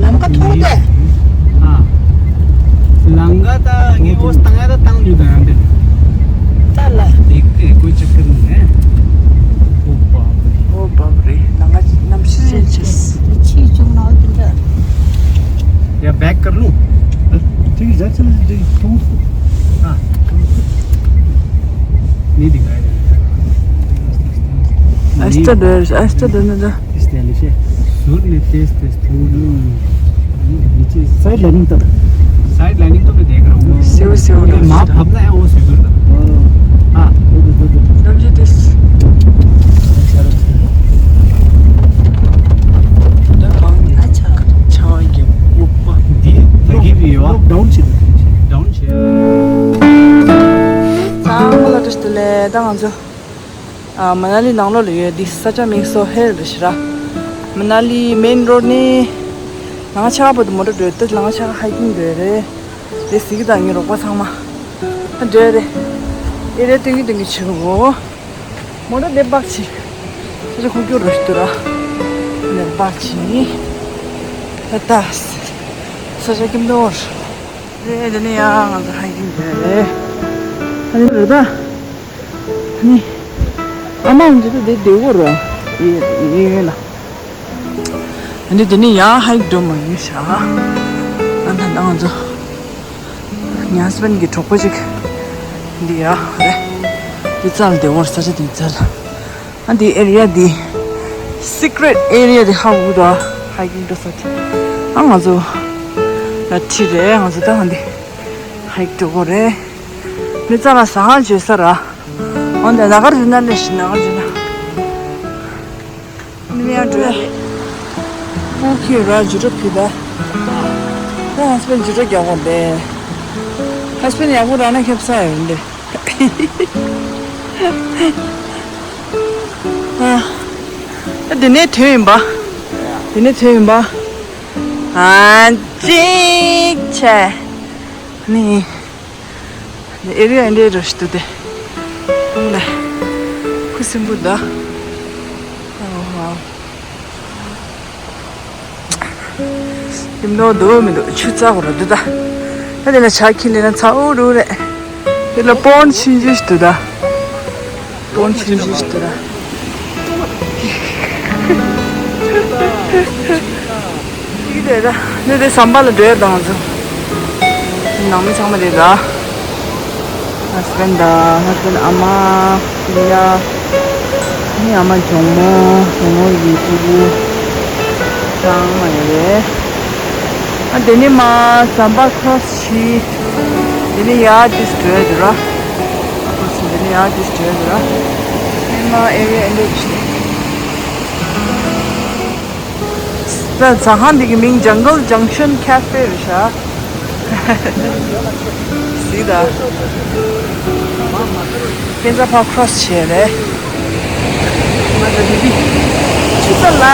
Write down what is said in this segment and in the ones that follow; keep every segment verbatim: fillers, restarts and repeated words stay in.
ལམ་ཁ་མཐོ་དེ། ཨ། ལམ་ཁ་ད་ངས་འོ་བཏང་ཡ་ད་བཏང་ཡོད་ད་ཡང་དེ། ད་ལ། དེ་དེ་ཀོ་ཅིག་ཀི་ནས། ཨོ་བ་རེ། ཨོ་བ་རེ། ལམ་ཁ་གནམ་གཤིས་ཅན་ཆེ། ཆེ་ཆུང་ནང་དེ་འདྲ། या बैक कर लूं? ठीक है, जा, चल, जा, तू। हाँ। नहीं दिखाई दे रहा। ऐसा डर, ऐसा डर ना जा। इस तरह से। सुन ले, तेज तेज थोड़ा। नीचे साइड लाइनिंग तक। साइड लाइनिंग तो मैं देख रहा हूँ। सेव, सेव, ये माँ भबला है, वो स्वीपर था। हाँ। हाँ। दो, दो, दो, दो। दम ये तेज। अच्छा। अच्छा, ये ऊपर। दी, लगी भी है, वाह। डाउन से। डाउन से। ཚང་མ་ལ་བཀྲ་ཤིས་བདེ་ལེགས། ད་ང་ཚོ། ཨ། མ་ན་ལི་ནང་ལོགས་ལ་ཡོད། འདི་ས་ཆ་མིང་སོ་ཧེལ་རེད་ཤག་ར། མ་ན་ལི་མེན་རོ་ཌི་ནས་ལམ་ཁ་ཕྱེད་ཀ་བར་དུ་མོ་ཊ་འགྲོ་ཡོད། ད་ལམ་ཁ་ཕྱེད་ཀ་ཧའི་ཀིང་འགྲོ་ཡོད་རེད། དེ་གཟིགས་དང་། ངའི་རོགས་པ་ཚང་མ་འགྲོ་ཡོད་རེད། ཨེ་རེད། སྟོན་གྱི་སྟོན་གྱི་བྱེད་གོ། མོ་ཊ་དེ་པག་ཅིག་ས་ཆ་ཁུག་ཀྱོག་རེད་ཤག་ར། ནས་པག་ཅིག་ད་ལྟ་ས་ཆ་སྐྱིད་མདོག་རེད། དེ་ནས་ཡང་ང་ཚོ་ཧའི་ཀིང་འགྲོ་ཡོད་རེད། ཨ་ནི་རེད་ད། ནི། ཨ་མ་འདི་ཚོ་དེ་བདེ་བོ་རོ། ཡེ་ཡེ་ཡེ་ལ། ཨ་ནི་དེ་ནི་ཡང་ཧའི་ཀི་འགྲོ་མ་ཡིན་ཤག་ཨ་ད་ང་ཚོ། ངའི་ཧ་སི་བྷེན་གྱི་གྲོགས་པོ་ཅིག་འདི་ཡ་རེད། འདི་རྩ་ལ་བདེ་བོ་རེད། ས་ཆ་དེ་རྩ་ལ། ཨ་འདི་ཨེ་རི་ཡ་འདི། སི་ཀི་རེ་ཊི་ཨེ་རི་ཡ་འདི་ཧ་གོ་གི་འདུག་ཧའི་ཀིང་འགྲོ་ས་དེ། ཨ་ང་ཚོ་ལ་ཁྲིད་རེད། ང་ཚོ་ད་ཨ་འདི་ཧའི་ཀི་འགྲོ་གི་རེད། མི་ཚང་ལ་ཟ་ཁང་བརྗོད་ས་ར། འོན་ཏེ་ན་གར་འཇུ་ན་ལས་ཤི་ན་གར་འཇུ་ན། ནི་མི་ཡང་འགྲོ་ཡ་རེད། ཨོ་ཁེ་ར། འཇུ་འགྲོ་ཕི་ད། ད་ཧ་སི་བྷེན་འཇུ་འགྲོ་རྒྱག་གོ་རེད། ཧ་སི་བྷེན་ཡག་པོ་རག་ན་ཁེབས་ས་ཡོད་རེད། ཨ། ད་དེ་ནས་ཐོན་ཡིན་པ། དེ་ནས་ཐོན་ཡིན་པ། ཨ་ཅིག་ཆེ། ནི། ཨེ་རི་ཡ་འདི་རུ་ཞིག་ཏུ་དེ། ཁུ་སིམ་པོ་ད། ཡིན་ནོ་འདུག་མི་འདུག་ཆུ་རྩ་བོ་རུ་འདུག་ད། ད་དེ་ལ་ཇ་འཁྱེར་ལེན་ན་ཚ་འུར་འུར་རེད། དེ་ལ་པོན་ཆུང་ཆུང་ཞིག་འདུག་ད། པོན་ཆུང་ཆུང་ཞིག་འདུག་ད། ཅིག་དེ་ད་ནི་དེ་ཟམ་པ་ལ་འགྲོ་ཡ་དང་ཚོ། ནང་མི་ཚང་མ་རེད་ད། ཧ་སི་བྷེན་ད། ཧ་སི་བྷེན་ཨ་མ། ཡ། ནི་ཨ་མ། གྱོང་མོ། གྱོང་མོ་ཡི་ཕྲུ་གུ་ཚང་མ་ཡོད་རེད། ཨ་དེ་ནི་མ་ཟམ་པ་ཁྲོ་སི་བྱས། དེ་ནི་ཡར་ཏིས་འགྲོ་ཡ་འདུག་ར། ཁྲོ་སི་དེ་ནི་ཡར་ཏིས་འགྲོ་ཡ་འདུག་ར། ནི་མ་ཨེ་རི་ཡ་ཨེ་འདྲ་ཞིག་ད་ཟ་ཁང་འདི་གི་མིང་Jungle Junction Cafe རེད་ཤག་གཟིགས་དང་། ཕན་ཚུན་ཕར་ཁྲོ་སི་བྱས་རེད། ང་ཚོ་འདི་ཆུ་ཚ་ལ།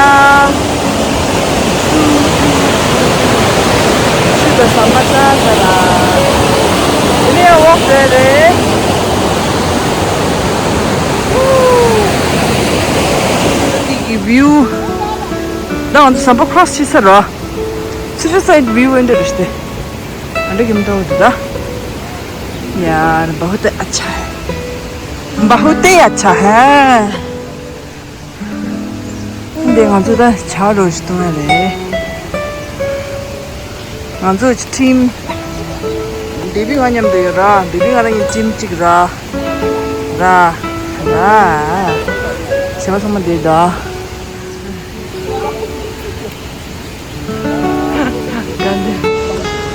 ཆུ་དང་ཟམ་པ་ཚ་ཚ་ལ། དེ་ནས་ཝོག་བྱས་རེད། འདི་གི་བིའུ། ད་ང་ཚོ་ཟམ་པ་ཁྲོ་སི་བྱས་ཚར་རོ། Such a side view in the rishte. Ande kim to da. यार, बहुत अच्छा है। बहुत ही अच्छा है। འདི་ང་ཚོ་ད་ཇ་རོ་ཞིག་འཐུང་ཡ་རེད། ང་ཚོ་ཊིམ། བེ་བི་ང་མཉམ་དུ་ཡོད་ར། བེ་བི་ང་རང་གི་ཊིམ་གཅིག་ར། ར། ར། གཞན་པ་ཚང་མ་འདིར་འདུག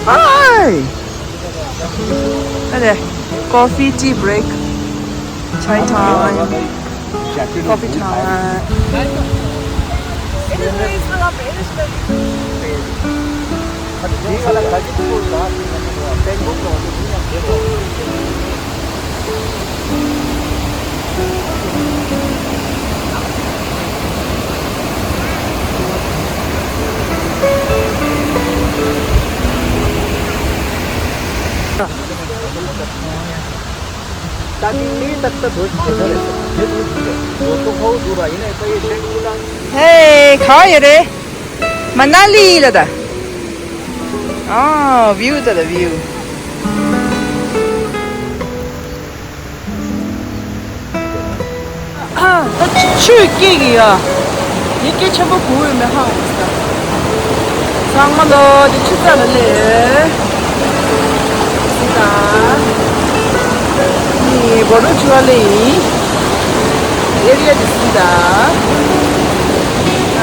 Hi! Hello. Coffee tea break. Chai time. Coffee time. Hey, ག་ཡོད་རེད། མ་ན་ལི་ལ་ད། ཨ་བིའུ་ད་ལ་བིའུ། ཨ་ད་ཆུ་སྐྱེས་ཀྱི་ཡ། ཡི་སྐད་ཆེན་པོ་གོ་ཡོད་མེད་ཧ་གོ་ས། ཚང་མ་ལོ་དེ་ཆུ་རྩ་ལ་སླེབས། སི་ད། ནི་སྒོ་ལོ་ཆུ་བ་ལེ་ཡིན། ཨེ་རི་ཡ་དེ་སི་ད།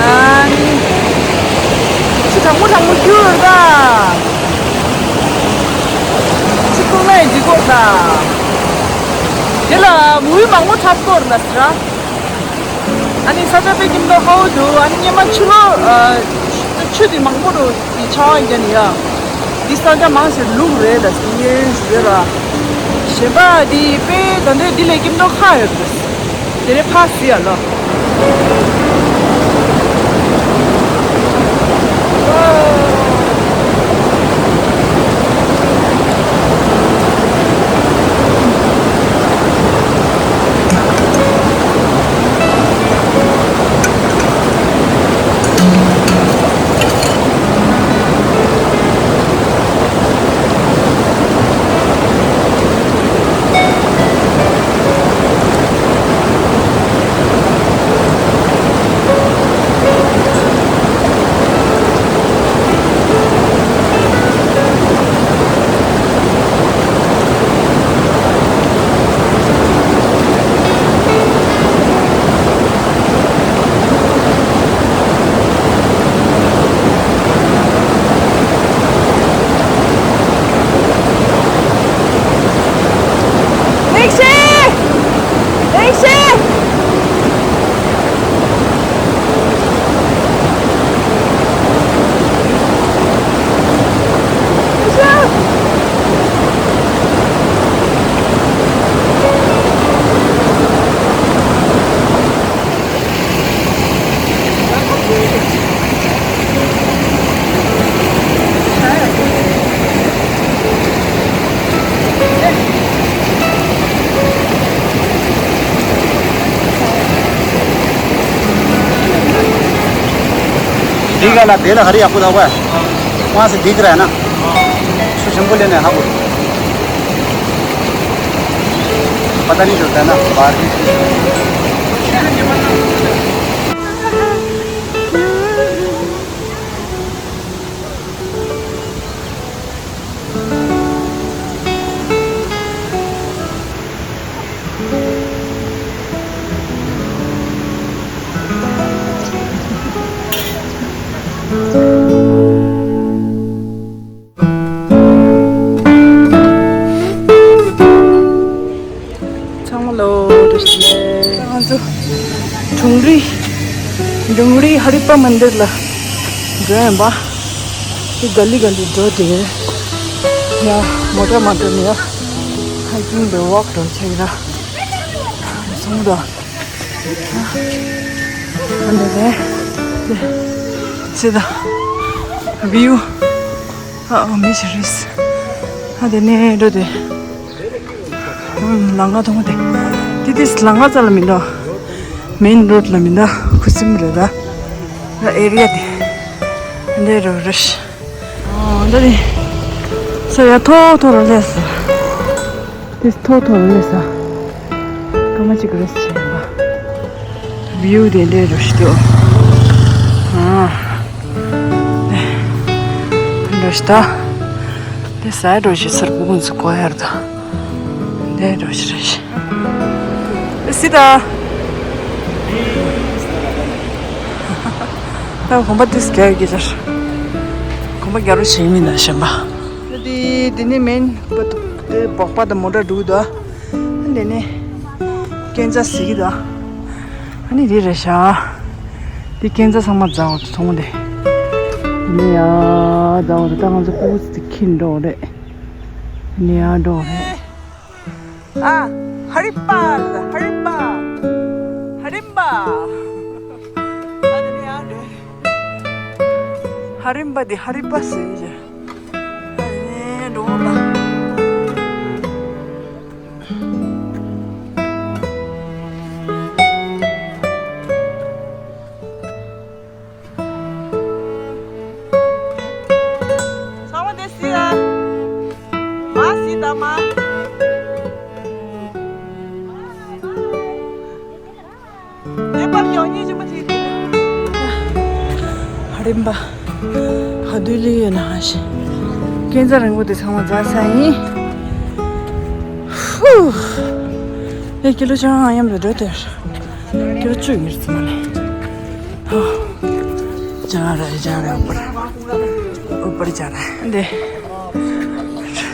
ཨ་ནི། ཆུ་གྲང་མོ་གྲང་མོ་རྒྱུག་ད། ཆུ་བཏུང་ན་ཡི་འཇིག་གོ་ད། དེ་ལ་མུའི་མང་མོ་འཁྲབ་སྐོར་ལ་སི་ར། ཨ་ནི་ས་ཆ་པེ་ཀིན་ལོ་ཧའོ་དུ་ཨ་ནི་སྙེ་མ་ཆུ་ལོ། ཆུ་དེ་མང་པོ་རུ་དེ་ཆ་བ་ཡིན་ཀྱང་ཡ། དེ་ས་ཆ་མང་ཞིག་ལུག་རེད་ལ་སི་ཡོད་ར། གཞན་པ་དེ་པེ་ད་འདོད་དེ་ལས་ཀིན་ལོ་ཁ་ཡོད་རེད། དེ་ནས་ཕར་སི་ཡ་ལོ། ལེགས་བཤད། ལེགས་བཤད། འདི་ག་ལ་དེ་ལ་ཧ་རི་ཡག་པོ་འདུག་ག །ང་ཚོ་འདི་ག་ར་ན་ཆུ་ཆེན་པོ་ལས་ནས་ཧ་གོ། पता नहीं चलता ना बाहर की ཚང་མ་ལོ་བཀྲ་ཤིས་བདེ་ལེགས། ང་ཚོ་གྲུང་རི། གྲུང་རི་ཧ་རི་པ་མན་དིར་ལ་འགྲོ་ཡིན་པ། དེ་ག་ལི་ག་ལི་འགྲོ་དེ། ཡ་མོ་ཊ་མ་འགྲོ་ནི་ཡ། ཧའི་ཀིང་དང་ཝོག་འགྲོ་ཆ་ཡི་ར། སོང་དོ། ཨ་འདི་རེད། དེ་ཟེར་ད། བིའུ། ཨ་ཨ་མི་ཞིག་རེད། ཨ་དེ་ནས་འགྲོ་དེ། ཨ་ལམ་ཁ་མཐོང་དེ། དེ་དེ་ལམ་ཁ་རྩ་ལ་མི་འགྲོ། མེན་རོད་ལ་མི་འགྲོ། ཁུ་སིམ་རེད་ད། ཨ་ཨེ་རི་ཡ་དེ། འདི་རུ་རེད། ཨ་འདི་རེད། ས་ཡ་མཐོ་མཐོ་རུ་སླེབས་སོང་། དེ་མཐོ་མཐོ་རེད་ས། སྐར་མ་གཅིག་རེད་ཟེར་བ། བིའུ་དེ་འདྲའི་རུ་ཞིག་འདུག་ཨ། འདྲ་ཞིག་ད། དེ་ས་ཡ་འགྲོ་ཞིག་སར་བུ་ཀུན་སུ་གོ་ཡར་ད། འདྲའི་རུ་ཞིག་རེད་ཤི། སི་ད། ད་གོམ་པ་དེ་སྐྱ་གི་ལར། གོམ་པ་རྒྱ་རུ་ཞིག་མིན་ན་ཞེན་པ། ད་དེ་དེ་ནི་མིན་པ་དུ་དེ་སྦག་པ་དང་མོ་ཊ་འགྲོ་གི་འདུག་ཨ་འདི་ནི་སྐྱེན་ཆ་ཟིག་གི་འདུག་ཨ་ནི་དེ་རེད་ཤག་དེ་སྐྱེན་ཆ་ཚང་མ་རྫ་འོ་དུ་ཐོང་དེ། དེ་ནི་ཡ་རྫ་འོ་དུ་ད་ང་ཚོ་སྤུ་གུ་ཚོ་དེ་ཁྱིམ་འགྲོ་རེད། དེ་ནི་ཡ་འགྲོ་རེད། ཨ། ཧ་རི་པ་ལ་ཧ་རི་པ། ཧ་རིམ་པ། ཨ་ནི་ཨ་རེ། ཧ་རིམ་པ་འདི་ཧ་རི་པ་ཟེར་ཡ། ཨ་ནི་འགྲོ་ལ། ཚང་མ་ རིམ་པ། ག་དུས་སླེབས་ཡོད་ན་ཧ་ཤེ། སྐས་འཛེག་རིང་པོ་དེ་ཚང་མ་འཛེགས་ཚར་ཡིན། ཧུ། ཡ་ཀི་ལོ་ཆ་ཡམ་རེ་འགྲོ་དེར། ཀི་ལོ་བཅུ་ཡིན་རེད་ཙམ་མ་ལས། ཧོ། ཇ་ར་ཇ་ར་ཨུ་པར། ཨུ་པར་ཇ་ར་འདི།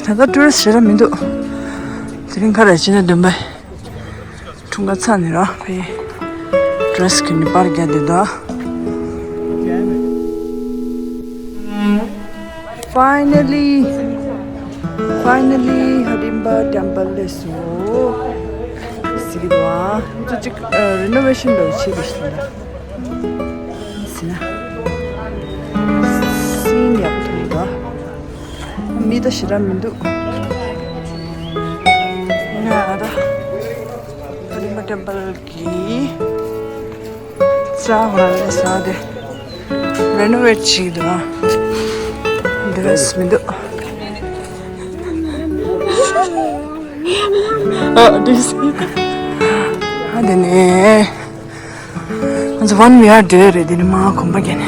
ད་ལྟ་ཊུ་རི་སི་ཊི་ཞེ་དྲག་མི་འདུག་དེ་རིང་ཁ་ར་ཕྱིན་ན་བདུན་པ། འཁྲུངས་སྐར་ཚར་ནས་ར་ཕའི་ཌི་རེ་སི་གི་ནི་པར་རྒྱག་དེ་ད། Finally, finally ཧ་རིམ་པ་ཊེམ་པལ་སླེབས་སོང་། ཟེར་གི་འདུག་ཨ། ཁོ་ཚོ་ཅིག་རི་ནོ་ཝེ་ཤན་འདྲ་བོ་བྱེད་དེ་ཤི་ད། ཟེར་ན། སིན་ཡག་པོ་ཐོན་འདུག་མི་ད་ཞེ་དྲག་མི་འདུག་ང་ད་ཧ་རིམ་པ་ཊེམ་པལ་གི་ས་ཧོ་ར་ལ་ས་དེ་རི་ནོ་ཝེ་ཊི་བྱེད་ཀྱི་འདུག་འདི་རེད་མི་འདུག་ཨ་འདི་སི་ཨ་འདི་ནས། ང་ཚོ་ཝན་ཝེ་ཡར་འགྲོ་ཡ་རེད། དེ་ནི་མ་གོམ་པ་བརྒྱབ་ནས།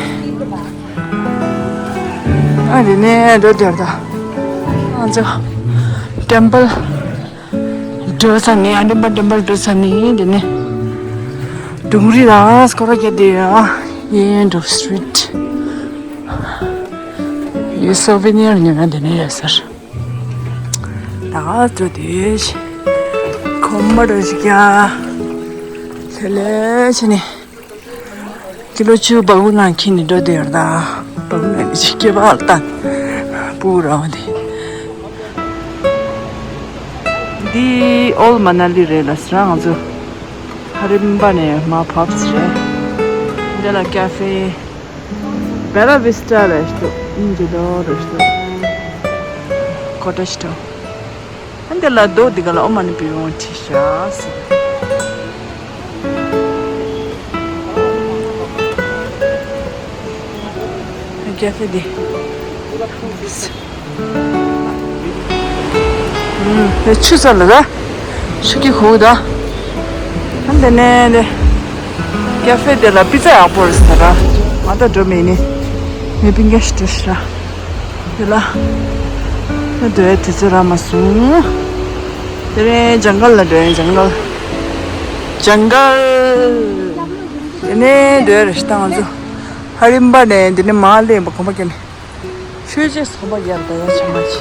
ཨ་རེ་ནས་འགྲོ་དེར་ད། ང་ཚོ་ཊེམ་པལ་འགྲོ་ས་ནས། ཨ་རིམ་པ་ཊེམ་པལ་འགྲོ་ས་ནས་དེ་ནས། ཌུང་རི་ལ་སྐོར་ར་རྒྱག་དེ་ཡ། ཡན་འགྲོ་སི་ཊི་རིཊ། ཡི་སོ་བི་ནི་ཡར་ཉོ་ཡ་དེ་ནས་ཡོད་ཟེར། ད་ག་ཚོད་དེ་གོམ་པ་འགྲོ་ཞིག་ཡ། དེ་ལས་ཕྱི་ནས་ཀི་ལོ་བཅུ་སྦ་ཁུག་ནང་འཁྱེར་ནས་འགྲོ་དེ་ཡོད་ད། སྦ་ཁུག་ནང་ནས་ཅིག་སྐེད་པ་བཏང་། སྤུ་ར་བ་དེ། འདི་ཨོལ་མ་ན་ལི་རེད་ལ་ཟེར། ང་ཚོ་ཧ་རིམ་པ་ནས་མར་བབས་ཟེར། འདི་ལ་ཀ་ཧྥེ། བེ་ལ་ཝིས་ཊ་རེད་ཤག་ཨིན་ཇི་ལོ་རེད་ཤག་ཀོ་ཊེཇ་ཊའུན། ཨ་འདི་ལ་རྡོ་འདི་ག་ལ་ཨོ་མ་ནི་པི་ཡོང་ཁྲིད་ཤག་ཟེར། ཀ་ཧྥེ་འདི། ཨུམ། ཆུ་ཚ་ལ་ད། ཆུ་སྐྱིད་ཁུག་ད། ཨ་འདི་ནས་འདི། ཀ་ཧྥེ་འདི་ལ་པི་ཙ་ཡག་པོ་རེད་ཟེར་ར། ང་ད་འགྲོ་མེད་ནི། མི་པིན་ག་ཤི་ཏུ་ཤི་ར། འདི་ལ། ང་འགྲོ་ཡ་དུས་ཚོད་རག་མ་སོང་། དེ་རིང་ཇང་གལ་ལ་འགྲོ་ཡ་ཇང་གལ། ཇང་གལ། དེ་ནས་འགྲོ་ཡ་རེད་ཤག་ད་ང་ཚོ། ཧ་རིམ་པ་ནས་འདི་ནས་མར་སླེབས་པ་གོམ་པ་བརྒྱབ་ནས། ཆོས་རྗེས་གོམ་པ་བརྒྱབ་ད་ཡ་ཆ་མ་ཆེ།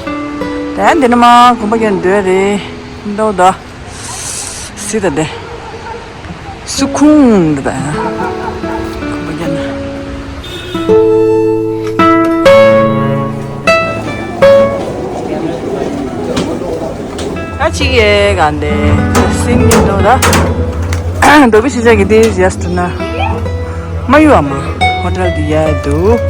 ད་ཡ་འདི་ནས་མར་གོམ་པ་བརྒྱབ་ནས་འགྲོ་ཡ་རེད། འདུག་ད། སི་ད་དེ། སུ་ཁུང་འདི་ད་ཡ། གོམ་པ་བརྒྱབ་ནས། ད་ཅིག་ཡེ་ག་འདི་སིན་གྱི་འདུག་ད། འདོ་བི་ཤི་ཅག་གི་དེ་ཇ་སི་ཊི་ན། མ་ཡུ་ཨ་མ། ཧོ་ཊེལ་འདི་ཡ་འདུག